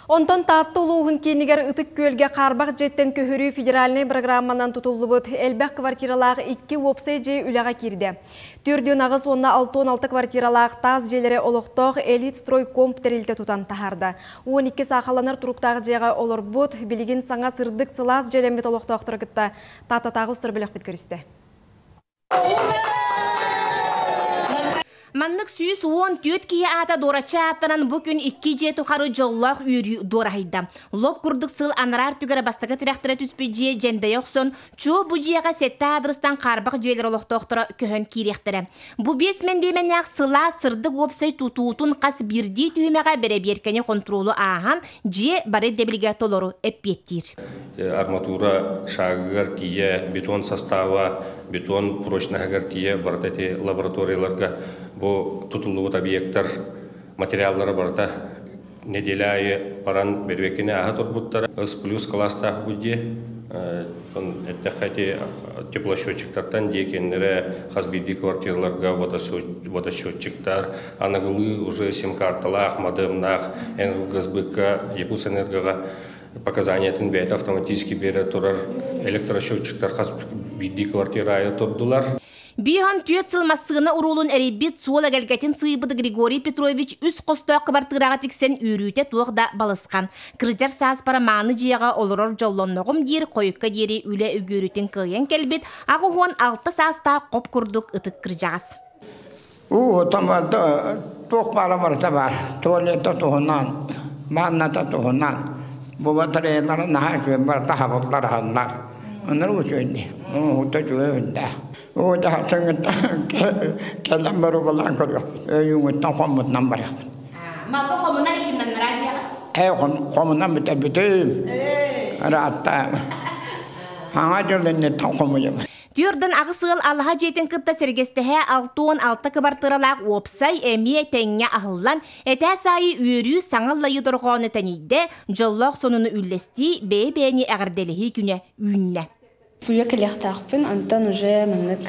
Онтон Таатта улууһун киинигэр Ытык Күөлгэ хаарбах дьиэттэн көһөрүү федеральнай бырагырааманан тутуллубут элбэх квартиралаах икки уопсай дьиэ үлэҕэ киирдэ. 48 уонна 66 квартиралаах таас дьиэлэри олохтоох Элитстройкомп тэрилтэ тутан таһаарда. 12 саахалланар туруктаах дьиэҕэ олорбут, билигин саҥа сырдык сылаас дьиэлэммит олохтоохтору кытта Тааттатааҕы устар бөлөхпүт көрүстэ. Маннык 114 киһи аата дуораччы ааттанан бу күн икки дьиэ тухары дьоллоох үөрүү дуораһыйда. Лоп курдук сыл анараар түгэрэ бастакы тирэхтэрэ түспүт дьиэ дьэндэйэ охсон, чуо бу дьиэҕэ сэттэ аадырыстан хаарбах дьиэлэр олохтоохторо көһөн киириэхтэрэ. Бу биэс мэндиэмэннээх сылаас сырдык уопсай тутуутун хас биирдии түһүмэҕэ бэрэбиэркэни хонтуруолу ааһан, дьиэ бары ирдэбилгэ толору эппиэттиир. Арматура шагыгар тиийэ, бетон состава, бетон прочноһыгар тиийэ барыта ити лабораторияларга бу тутуллубут объектар материаллара барыта неделя аайы баран бэрбэккини ааһа турбуттара. С плюс класстаах бу дьиэ. Эттэххэ ити теплосчетчиктартан дьиэ кэннэрэ хас биирдии квартираларга водосчетчиктар, аныгылыы уже сим-карталаах, модемнаах НРГСБК, Якутсэнергоҕа показаниятын бэйэтэ автоматически биэрэ турар электросчетчиктар хас биирдии квартира аайы турдулар. Биһан түөрт сыл массыына уруулун эрийбит суол эгэлгэтин сыыйбыт Григорий Петрович үс хостоох кыбартыыраҕа тиксэн үөрүүтэ туох да балысхан. Кырдьар сааспара мааны дьиэҕэ олорор дьоллонноҕум диир хойукка диэри үлэ үгүөрүтүн кыайан кэлбит 86 саастаах хоп курдук ытык кырдьаҕас. Уу, томордо туох баара барыта баар. Туалета туһунан, ванната туһунан. Бу батареялара наһаа үчүгэй барыта хабыллар аһаллар. Оннук үчүгэй Уута үчүгэй үрдээх. Уу дьаһалтыҥҥыттан кэлэн боруобалаан көрүөхпүт. Өйүүҥүттэн хоммутунан барыахпыт. Малга хомунар иккиннаннара дьиэҕэ? Ээ, хомунан бүтэрбитим. Ыраатта. Хаҥа дьыл инниттэн хомуйабын. Түөрдэн аҕыс ыал алаһа дьиэтин кытта сэргэстэһэ 66 кыбартыыралаах уопсай эмиэ тэҥҥэ аһыллан, этээс аайы үөрүү саҥа аллайыы дорҕооно тэнийдэ, дьоллоох сонуну үллэстии, бэйэ-бэйэни эҕэрдэлэһии күнэ үүннэ. Суйа кэлиэхтаахпын, онтон уже маннык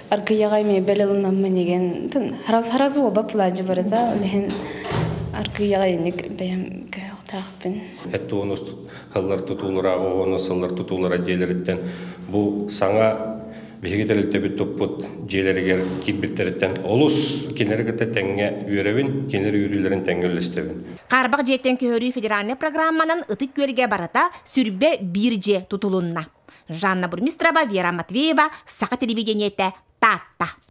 аргыйаҕа мебель ылынаммын игин сразу оба платье барыта, ол иһин аргыйаҕа инник бэйэм көһүөхтаахпын. Эт сыллар тутуулара, оҕону сыллар тутуулара дьиэлэриттэн бу саҥа биһиги тэрилтэбит туппут дьиэлэригэр киирбиттэриттэн олус кинилэри кытта тэҥҥэ үөрэбин, кинилэр үөрүүлэрин тэҥҥэ үллэстэбин. Хаарбах дьиэттэн көһөрүү федеральнай программанан Ытык Күөлгэ барыта сүрбэ биир дьиэ тутулунна. Жанна Бурмистрова, Вера Матвеева, Саха телевидениетэ, Таатта.